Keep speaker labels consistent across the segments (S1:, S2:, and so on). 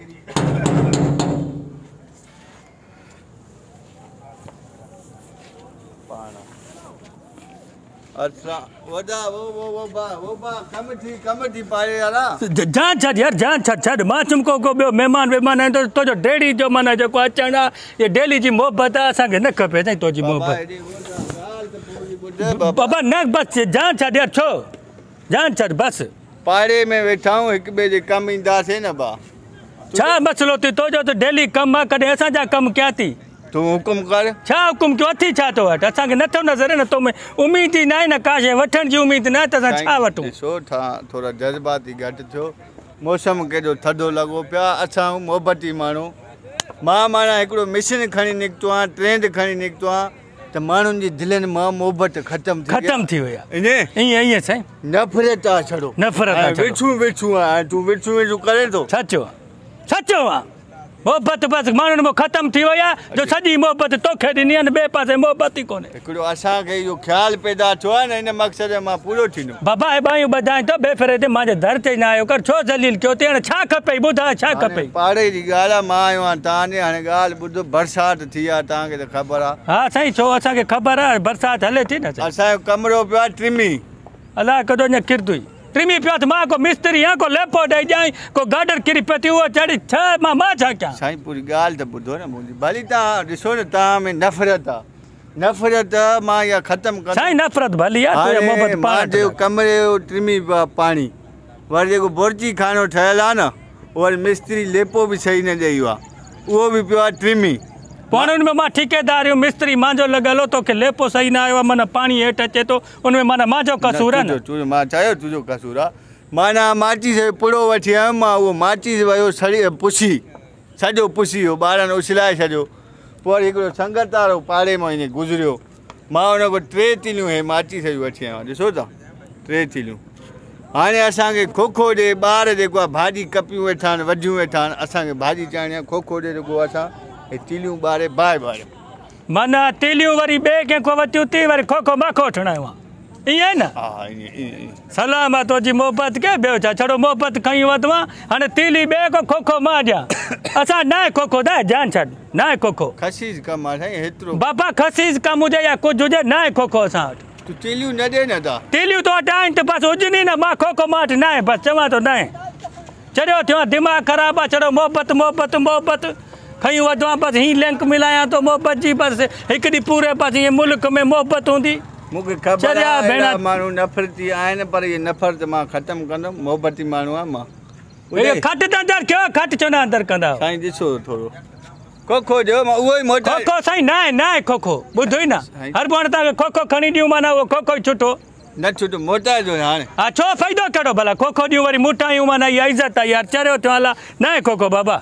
S1: ڪري. پاڻ اسان وڏا وو وو وو با وو با ڪمٺي ڪمٺي پائي يارا.
S2: جان ڇڏ يار جان ڇڏ ڇڏ مان چمڪو ڪو ٻيو مهمان وهمان آهن ته تنهنجو ڊيڊي جو معنيٰ جيڪو اچڻ آ اهي ڊيلي جي محبت آ اسان کي نه کپي سائين تنهنجي محبت. بابا نه بس جان ڇڏ يار ڇو جان ڇڏ بس.
S1: پاڙي ۾ ويٺا آهيون هڪ ٻئي جي ڪم اينداسين نه با.
S2: ڇا مسئلو ٿي تنهنجو ته ڊيلي ڪم آ ڪڏهن اسان جا ڪم ڪيا ٿي.
S1: تون حڪم ڪر.
S2: ڇا حڪم ڪيو اٿي ڇا تو وٽ اسان کي نٿو نظر نه تو ۾ اميد ئي ناهي نه ڪا شيء وٺڻ جي اميد ناهي ته اسان ڇا وٺون.
S1: ڏسو ٿا ٿورا جذباتي گهٽ ٿيو موسم ڪيڏو ٿڌو لڳو پيو آ اسان آهيون محبتي ماڻهو مان معنيٰ هڪڙو مشن کڻي نڪتو آهيان ٽرينڊ کڻي نڪتو آهيان ته ماڻهن جي دلين مان محبت ختم ٿي
S2: ختم ٿي وئي آ ائين ائين ائين سائين
S1: نفرت آ ڇڙو
S2: نفرت آ ڇڙو
S1: وڇون وڇون آ تون وڇون وڇون ڪرين ٿو.
S2: سچو سچو آ محبت بس ماڻهن مان ختم ٿي وئي آهي جو سڄي محبت توکي ڏني آهي ٻئي پاسي محبت ئي ڪونهي.
S1: هڪڙو اسان کي اهو خيال پيدا ٿيو آهي نه ان مقصد مان پورو ٿيندم.
S2: بابا هي ٻايون ٻڌائين ٿو ٻئي ڦيري تي مانجي در تي نه آيو ڪر ڇو ذليل ڪيو اٿئي هاڻي ڇا کپئي ٻڌاء ڇا کپئي.
S1: هاڻي پاڙي جي ڳالهه آهي مان آيو آهيان تان ڏي هاڻي ڳالهه ٻڌ برسات ٿي آهي تان کي ته خبر آهي.
S2: ها سائين ڇو اسان کي خبر آهي برسات هلي ٿي نه سائين.
S1: اسان جو ڪمرو پيو آهي ٽمي.
S2: الاء ڪڏو اڃا ڪردوئي. ٽمي پيو ته مان ڪو مستري آهيان ڪو ليپو ڏئي ڏيانء ڪو گاڊر ڪري پيو ٿي اهو چڙهي ڇا مان مان ڇا ڪيان.
S1: سائين پوري ڳالهه ته ٻڌو نه منهنجي ڀلي توهان ڏسو نه توهان ۾ نفرت آ نفرت مان اها ختم ڪندم.
S2: سائين نفرت ڀلي آ تنهنجي محبت پاڻ
S1: هاڻي منهنجي ڪمري جو ٽمي پيو آ پاڻي وري جيڪو بورچي خانو ٺهيل آ نه وري مستري ليپو به صحيح نه ڏئي ويو آ اهو به پيو آ ٽمي.
S2: پوء هاڻي ان ۾ مان ٺيڪيدار آهيان مستري مانجو لڳل هو توکي ليپو صحيح نه آيو آ معنيٰ پاڻي هيٺ اچي ٿو ان ۾ معنيٰ مانجو قصور آ نه.
S1: تنهنجو مان چيو تنهنجو قصور آ معنيٰ ماچيس جو پڙو وٺي آيم مان اهو ماچيس ويو سڙي پسي سڄو پسي ويو ٻارن اڇلائي ڇڏيو پوء وري هڪڙو سنگت وارو پاڙي مان ائين گذريو مان ان کان ٽي تيليون هي ماچيس جون وٺي آيو آهيان ڏسو ٿا ٽي تيليون هاڻي اسان کي کوکو ڏي ٻار جيڪو آ ڀاڄي ڪپيون ويٺا آهن وڍيون ويٺا آهن اسان کي ڀاڄي چاڙهڻي آ کوکو ڏي رڳو اسان هي تيليون ٻاري باهه ٻاريون.
S2: معنيٰ تيليون وري ٻئي ڪنهن کان وتيون تي وري کوکو مان کان وٺڻ آيو آهان ائين نه؟
S1: ها ها ائين ائين ائين.
S2: سلام آ تنهنجي محبت کي ٻيو ڇا ڇڙو محبت کنئي وڌو آ هاڻي تيلي ٻئي کان کوکو مان ڏيان اسان ناهي کوکو ته جان ڇڏ ناهي کوکو.
S1: خسيس ڪم آ سائين هيترو.
S2: بابا خسيس ڪم هجي يا ڪجهه هجي ناهي کوکو اسان وٽ.
S1: تون تيليون نه ڏي نه ته.
S2: تيليون تو وٽ آهن ته بس هجن ئي نه مان کوکو مان وٽ ناهي بس چوان ٿو ناهي. چريو ٿيو آن دماغ خراب آ ڇڙو محبت محبت محبت کنيون وڌو آن بس هين لنڪ ملايان ٿو محبت جي بس هڪ ڏينهن پوري بس ائين ملڪ ۾ محبت هوندي.
S1: مون کي خبر آ اهڙا ماڻهو نفرتي آهن پر اهي نفرت مان ختم ڪندم محبتي ماڻهو آهيان مان.
S2: اهو کٽ ته اندر ڪيو کٽ ڇو نه اندر ڪندا.
S1: سائين ڏسو ٿورو کوکو ڏيو مان اهو ئي موٽائي.
S2: کوکو سائين ناهي ناهي کوکو ٻڌو ئي نه هر پوء هاڻي توهان کي کوکو کڻي ڏيون معنيٰ اهو کوکو ئي ڇٽو.
S1: نه ڇٽو موٽائي ڏيو هاڻي.
S2: ها ڇو فائدو ڪهڙو ڀلا کوکو ڏيون وري موٽايون معنيٰ اها عزت آ يار چريو ٿيو آن لا ناهي کوکو بابا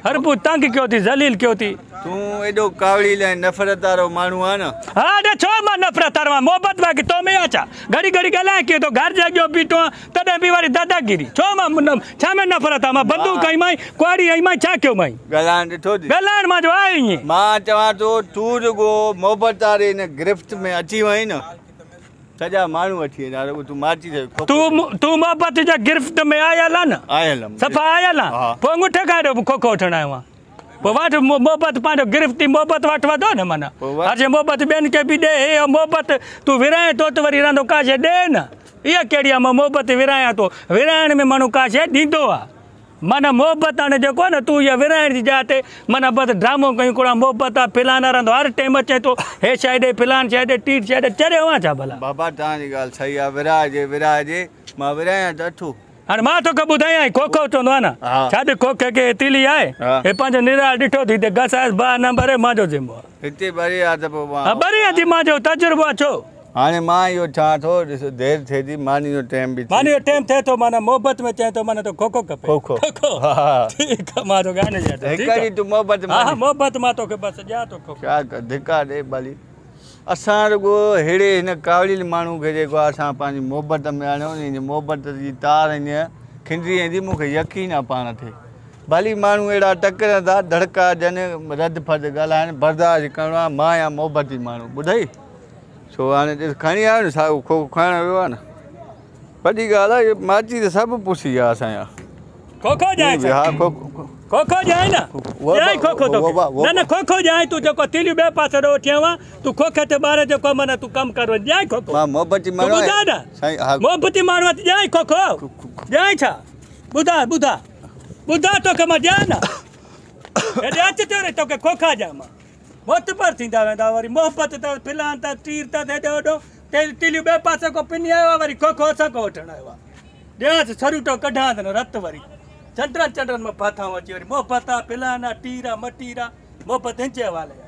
S2: هر پوء تنگ ڪيو ٿي ذليل ڪيو ٿي.
S1: تون ايڏو ڪاوڙيل ۽ نفرت وارو ماڻهو آن نه.
S2: ها ڏي ڇو مان نفرت وارو آهيان محبت باقي تو ۾ آ ڇا گهڙي گهڙي ڳالهائين ڪيئن ٿو گهر جي اڳيان بيٺو آهيان تڏهن به وري داداگيري ڇو مان ڇا ۾ نفرت آ مان بندوق هنئي مائين ڪهاڙي هنئي مائين ڇا ڪيو مائين.
S1: ڳالهائڻ ڏٺو ٿي.
S2: ڳالهائڻ مان جو آهي ائين.
S1: مان چوان ٿو تون رڳو محبت واري هن گرفت ۾ اچي وئين نه سڄا ماڻهو وٺي ويندا رڳو تون ماچي ٿي کوکو
S2: تون تون محبت جي گرفت ۾ آيل آ نه.
S1: آيل آ.
S2: صفا آيل آ. پوء انگوٺي کان ايڏو کوکو وٺڻ آيو آن. پوء وٺ محبت پنهنجو گرفتي محبت وٺ وڌو نه معنيٰ هر شيء محبت ٻين کي به ڏي هي محبت تون ورهائين ٿو ته وري رهندو ڪا شيء ڏي نه اها ڪهڙي آ مان محبت ورهايان ٿو ورهائڻ ۾ ماڻهو ڪا شيء ڏيندو آ معنيٰ محبت هاڻي جيڪو آ نه تون اها ورهائڻ جي جاء تي معنيٰ بس ڊرامو ڪيون ڪوڙا محبت آ فلانا رهندو هر ٽيم اچين ٿو هي شيء ڏي فلان شيء ڏي ٽيٽ شيء ڏي چريو آن ڇا ڀلا.
S1: بابا توهان جي ڳالهه صحيح آ ورهائجي ورهائجي مان ورهايان ته اٿو.
S2: هاڻي مان توکي ٻڌايان هي کوکو چوندو آ نه ڇڏ کوکي کي هي تيلي آهي هي پنهنجو نرال ڏٺو ٿي ته گس آيس باهه نه ٻري مانجو ذمو آ.
S1: هتي ٻري آ ته پوء مان.
S2: ها ٻري آ ٿي مانجو تجربو آ ڇو.
S1: هاڻي مان اهو چوان ٿو ڏس دير ٿئي ٿي ماني جو ٽيم به ٿي.
S2: ماني جو ٽيم ٿئي ٿو معنيٰ محبت ۾ چئين ٿو معنيٰ تو کوکو کپي.
S1: کوکو
S2: کوکو ٺيڪ آ مان توکي آڻي ڏيان ٿو.
S1: هڪ ڏينهن تون محبت
S2: ها ها محبت مان توکي بس ڏيان ٿو کوکو.
S1: ڇا ڌڪا ڏي ڀلي. اسان رڳو ههڙي هن ڪاوڙيل ماڻهو کي جيڪو آهي اسان پنهنجي محبت ۾ آڻيو ان جي محبت جي تار ائين کنڊري ويندي مون کي يقين آهي پاڻ تي ڀلي ماڻهو اهڙا ٽڪرن ٿا دڙڪا ڏين رد ڦد ڳالهائن برداشت ڪرڻو آهي مان آهيان محبتي ماڻهو ٻڌئي سو هاڻي ڏس کڻي آيو نه ساڳو کوکو کڻڻ ويو آهي نه وڏي ڳالهه آهي ماچي ته سڀ پسي ويا اسان جا
S2: کوکو
S1: ها کوکو.
S2: کوکو ڏيانء نه ڏيانء کوکو توکي نه نه کوکو ڏيانء تون جيڪو تيليون ٻئي پاسي ڏو وٺي آيو آهين تون کوکي تي ٻاري جيڪو معنيٰ تون ڪم ڪر وڃ ڏيانء کوکو
S1: مان محبتي
S2: تون
S1: ماڻهو
S2: ٻڌاء نه
S1: سائين ها
S2: محبتي ماڻهو آهين ته ڏيانء کوکو ڏيانء ڇا ٻڌاء ٻڌاء ٻڌاء توکي مان ڏيان نه هيڏي اچ ته وري توکي کوکا ڏيان مان معتبر ٿيندا ويندا وري محبت ته فلان ته ٽير ته هيڏي هوڏو تيليون ٻئي پاسي کان پني آيو آهي وري کوکو اسان کان وٺڻ آيو آهي ڏيانس سروٽو ڪڍانس نه رت وري چنڊن چنڊن مان ڦاٿائون اچي وري محبت آ فلان آ ٽير آ مٽير آ محبت هن جي حوالي آهي.